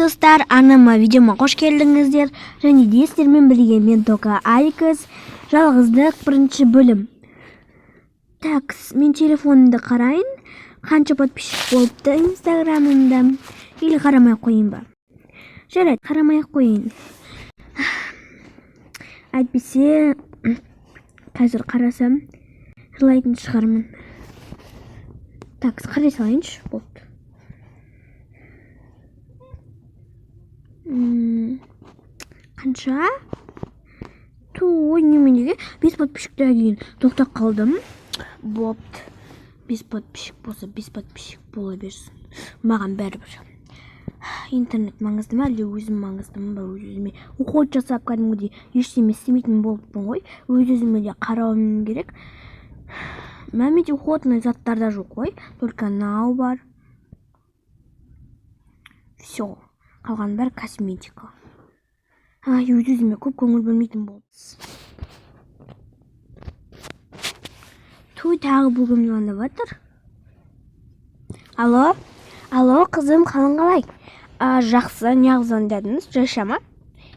Достар, арнама, видеома қош келдіңіздер. Және де сіздермен бірге мен, Тока Айкс. Жалғыздық, бірінші бөлім. Так, мен телефонымды қарайын, қанша подписчик болыпты инстаграмымда. Или қарамай ақ қояйын ба? Жарайды, қарамай ақ қояйын, әйтпесе қазір қарасам, жылайтын шығармын. Так, қарай салайыншы, болды. Қанша? Той, неменеге бес подписчиктен кейін тоқтап қалдым? Бопты, бес подписчик болса, бес подписчик бола берсін, маған бәрібір. Интернет маңызды ма, әлде өзім маңыздымын ба? Өз өзіме уход жасап, кәдімгідей ештеме істемейтін болыппын ғой. Өз өзіме де қарауым керек. Мә, менде уходный заттар да жоқ қой, только мынау бар, все, қалғаны бәрі косметика. Ай, өз өзіме көп көңіл бөлмейтін болыппыз. Туй, тағы бүгін звондап жатыр. Алло, алло, қызым, қалың қалай? А, жақсы. Неғып звондадыңыз, жайша ма?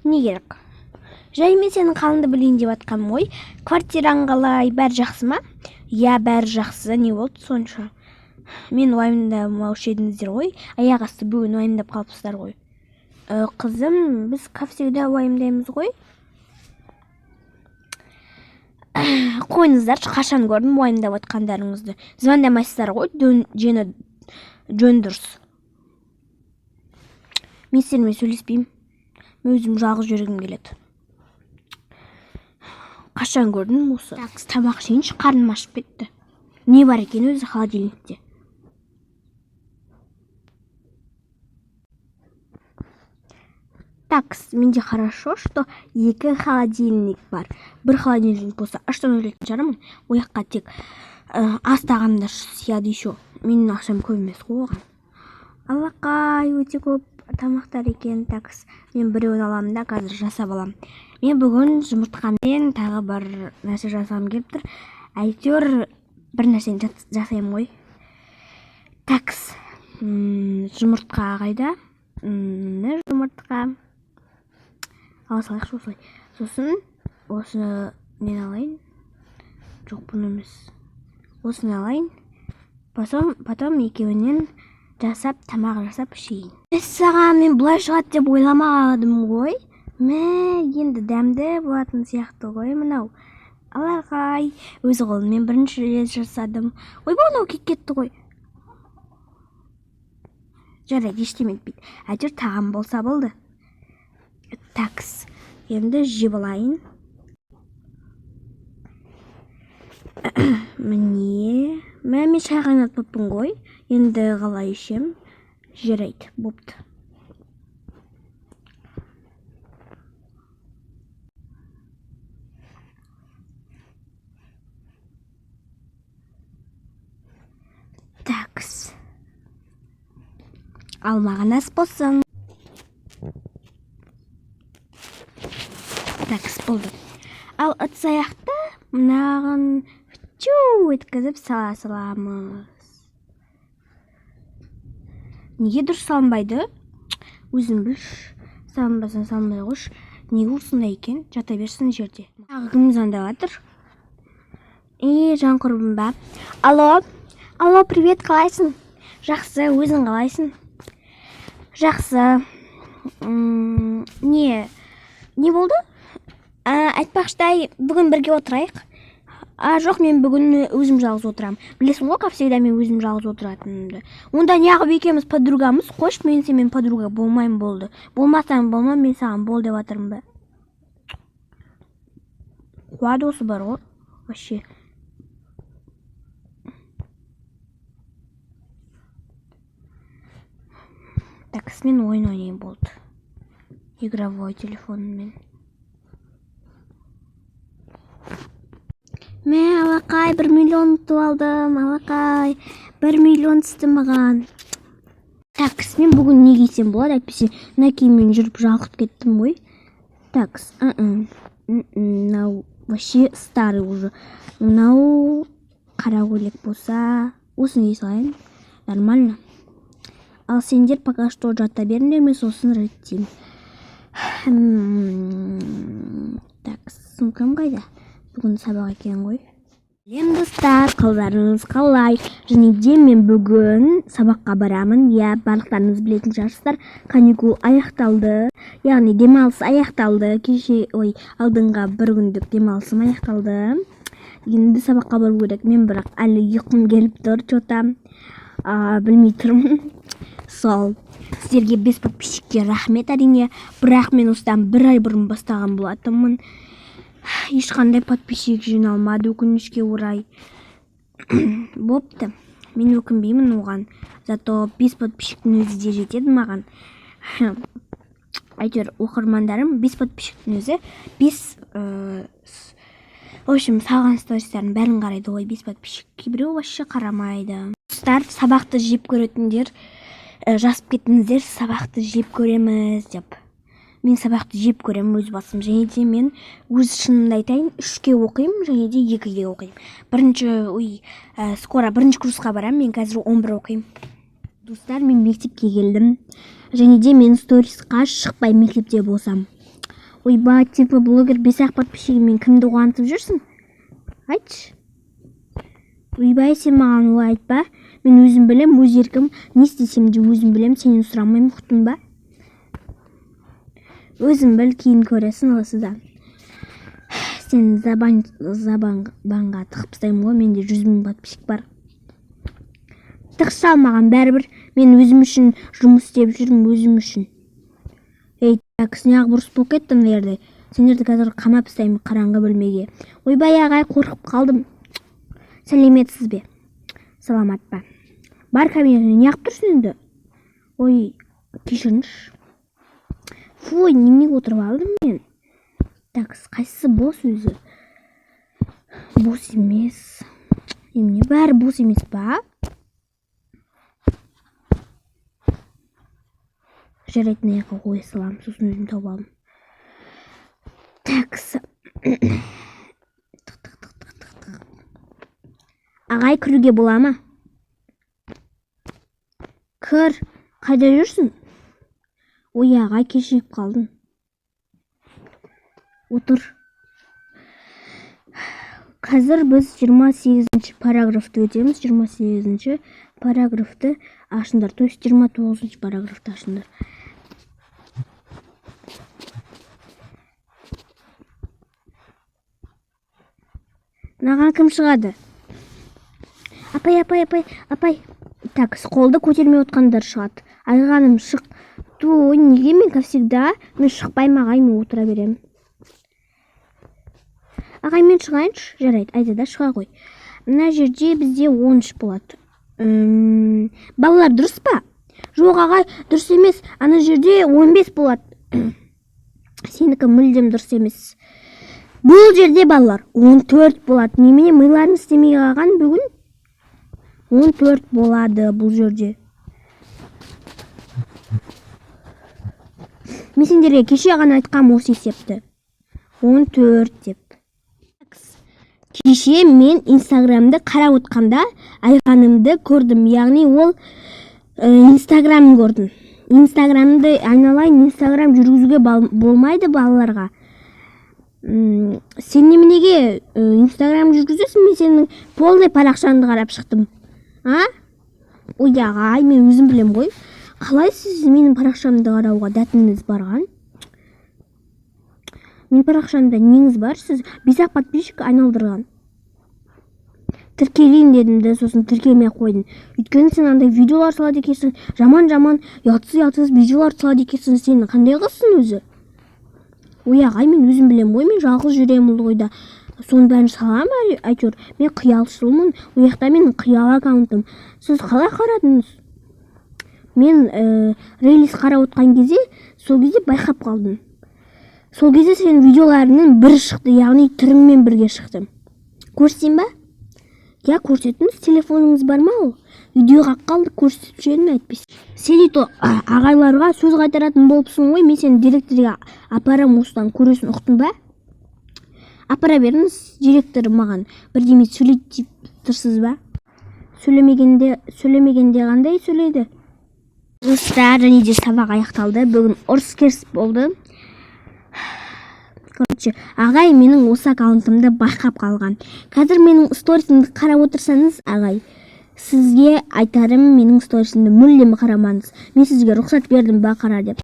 Не керек? Жай, мен сенің қалыңды білейін деп жатқаным ғой. Квартираң қалай, бәрі жақсы ма? Иә, бәрі жақсы. Не болды сонша? Мен уайымдамаушы едіңіздер ғой, аяқ асты бүгін уайымдап қалыпсыздар ғой. Қызым, біз, как всегда, уайымдаймыз ғой. Қойыңыздаршы, қашан көрдім уайымдап жатқандарыңызды? Звондамайсыздар ғой. Жені жөн дұрыс. Мен сіздермен сөйлеспеймін, мен өзім жалғыз жүргім келеді. Қашан көрдім осы? Так, тамақ ішейінші, қарным ашып кетті. Не бар екен өзі холодильникте? Так, менде хорошо, что екі холодильник бар. Бір холодильник болса, аштан өлетін шығармын. Ол жаққа тек ас тағамдар сияды. Еще менің ақшам көп емес қой оған. Алақай, өте көп тамақтар екен. Так, мен біреуін аламын да, қазір жасап аламын. Мен бүгін жұмыртқамен тағы бір нәрсе жасағым келіп тұр. Әйтеуір бір нәрсені жасаймын ғой. Такс, жұмыртқа қайда? Міне, жұмыртқа ала салайықшы осылай. Сосын осы нені алайын? Жоқ, бұны емес, осыны алайын. Потом екеуінен жасап, тамақ жасап ішейін. Мәссаған, мен бұлай шығады деп ойламадым ғой. Мә, енді дәмді болатын сияқты ғой мынау. Алақай, өз қолыммен бірінші рет жасадым. Ойбай, мынау кетіп кетті ғой. Жарайды, ештеме етпейді, әйтеуір тағам болса болды. Такс, енді жеп алайын. Міне, мә, мен шай қайнатпаппын ғой, енді қалай ішем? Жарайды, бопты. Такс, ал маған ас болсын. Такс, болды. Ал ыдыс аяқты мынаған чу еткізіп сала саламыз. Неге дұрыс салынбайды? Өзің білші, салынбасаң, салынбай қойшы. Неге осындай екен? Жата берсін жерде. Тағы кім звондап жатыр? Е, жан құрбым ба? Алло, алло, привет, қалайсың? Жақсы, өзің қалайсың? Жақсы. Не болды? Айтпақшыдай, бүгін бірге отырайық. А, жоқ, мен бүгін өзім жалғыз отырамын. Білесің ғой, как всегда, мен өзім жалғыз отыратынымды. Онда неғып екеуміз подругамыз? Қойшы, мен сенімен подруга болмаймын, болды. Болмасаң, болма, мен саған бол деп жатырмын ба? Қуады осы бар ғой вообще. Так, мен ойын ойнайын, болды, игровой телефоныммен. Мә, алақай, 1 миллион ұтып алдым. Алақай, 1 миллион түсті маған. Так, мен бүгін не кисем болады? Әйтпесе мына киіммен жүріп жалығып кеттім ғой. Так, мынау вообще старый уже. Мынау қара көйлек болса, осыны кие салайын, нормально. Ал сендер пока что жата беріңдер, мен сосын реттеймін. Так, сумкам қайда? Бүгін сабақ екен ғой. Сәлем, достар, қалдарыңыз қалай? Және де мен бүгін сабаққа барамын. Иә, барлықтарыңыз білетін шығарсыздар, каникул аяқталды, яғни демалыс аяқталды. Кеше, ой, алдыңғы бір күндік демалысым аяқталды. Енді сабаққа бару керек. Мен бірақ әлі ұйқым келіп тұр, че-то білмей тұрмын. Сол, сіздерге, бес подписчикке рахмет, әрине. Бірақ мен осыдан бір ай бұрын бастаған болатынмын, ешқандай подписчик жиналмады, өкінішке орай. Бопты, мен өкінбеймін оған, зато бес подписчиктің өзі де жетеді маған. Әйтеуір, оқырмандарым, бес подписчиктің өзі бес, в общем, салған стористардың бәрін қарайды ғой бес подписчик, кейбіреу вообще қарамайды. Достар, сабақты жеп көретіндер, жазып кетіңіздер, сабақты жеп көреміз деп. Мен сабақты жеп көремін өз басым. Және де мен өз шынымды айтайын, үшке оқимын және де екіге оқимын. Бірінші, ой, скоро бірінші курсқа барамын, мен қазір 11 оқимын. Достар, мен мектепке келдім және де мен сторисқа шықпаймын мектепте болсам. Ойбай, типа блогер, бес ақ подписчигімен кімді қуантып жүрсің, айтшы? Ойбай, сен маған олай айтпа, мен өзім білем, өз еркім, не істесем де өзім білем, сенен сұрамаймын, ұқтың ба? Өзің біл, кейін көресің. Осыдан сен забан забанға тығып тастаймын ғой, менде 100 000 подписчик бар. Тықша, маған бәрібір, мен өзім үшін жұмыс істеп жүрмін, өзім үшін. Ей, так, неғып ұрыс болып кетті мына жерде? Сендерді қазір қамап тастаймын қараңғы бөлмеге. Ойбай, ағай, қорқып қалдым. Сәлеметсіз бе, саламат па? Бар кабинетіне, неғып тұрсың енді? Ой, кешіріңізші. Фу, неменеге отырып алдым мен? Так, қайсысы бос өзі? Бос емес. Немене, бәрі бос емес па? Жарайды, мына жаққа қоя саламын, сосын өзім тауып аламын. Так, тық, тық, тық, тық, тық, тық. Ағай, кіруге бола ма? Кір, қайда жүрсің? Ой, ағай, кешігіп қалдым. Отыр. Қазір біз 28-ші параграфты өтеміз. 28-ші параграфты ашыңдар, то есть 29-шы параграфты ашыңдар. Мынаған кім шығады? Апай, апай, апай, апай. Так, қолды көтермей отқандар шығады. Айғаным, шық. Ой, неге мен, как всегда, мен шықпаймын, ағай, мен отыра беремін. Ағай, мен шығайыншы. Жарайды, Айзада, шыға ғой. Мына жерде бізде 13 болады. Балалар, дұрыс па? Жоқ, ағай, дұрыс емес, ана жерде 15 болады. Сенікі мүлдем дұрыс емес. Бұл жерде, балалар, 14 болады. Немене, миларың істемей қалған бүгін? 14 болады бұл жерде. Мен сендерге кеше ғана айтқам осы есепті, 14 деп. Кеше мен Инстаграмды қарап отқанда Айғанымды көрдім, яғни ол Инстаграмын көрдім. Инстаграмды, айналайын, Инстаграм жүргізуге болмайды балаларға. Сен неменеге Инстаграм жүргізесің? Мен сенің полный парақшаңды қарап шықтым. А, ой, ағай, мен өзім білем ғой. Қалай сіз менің парақшамды қарауға дәтіңіз барған? Менің парақшамда неңіз бар? Сіз бес ақ подписчик айналдырған. Тіркелейін дедім де, сосын тіркелмей ақ қойдым, өйткені сен андай видеолар салады екенсің, жаман жаман, ұятсыз ұятсыз видеолар салады екенсің. Сен қандай қызсың өзі? Ой, ағай, мен өзім білемін ғой, мен жалғыз жүремін ғой да, соның бәрін саламын әйтеуір. Мен қиялшылмын, ол жақта менің қиял аккаунтым. Сіз қалай қарадыңыз? Мен рилс қарап отқан кезде, сол кезде байқап қалдым. Сол кезде сенің видеоларыңның бірі шықты, яғни түріңмен бірге шықты. Көрсетейін ба? Иә, көрсетіңіз. Телефоныңыз бар ма? Ол үйде қалып қалды, көрсетіп жібердім әйтпесе. Сен и то ағайларға сөз қайтаратын болыпсың ғой. Мен сені директорға апарамын, осыдан көресің, ұқтың ба? Апара беріңіз. Директор маған бірдеме сөйлейді деп тұрсыз ба? Сөйлемегенде, сөйлемегенде қандай сөйлейді? Достар, және де сабақ аяқталды. Бүгін ұрыс керіс болды. Короче, ағай менің осы аккаунтымды байқап қалған. Қазір менің сторисімді қарап отырсаңыз, ағай, сізге айтарым: менің сторисімді мүлдем қарамаңыз. Мен сізге рұқсат бердім ба қара деп?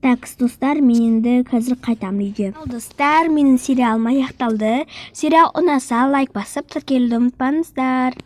Так, достар, мен енді қазір қайтамын үйге. Ал, достар, менің сериалым аяқталды. Сериал ұнаса, лайк басып, тіркелуді ұмытпаңыздар.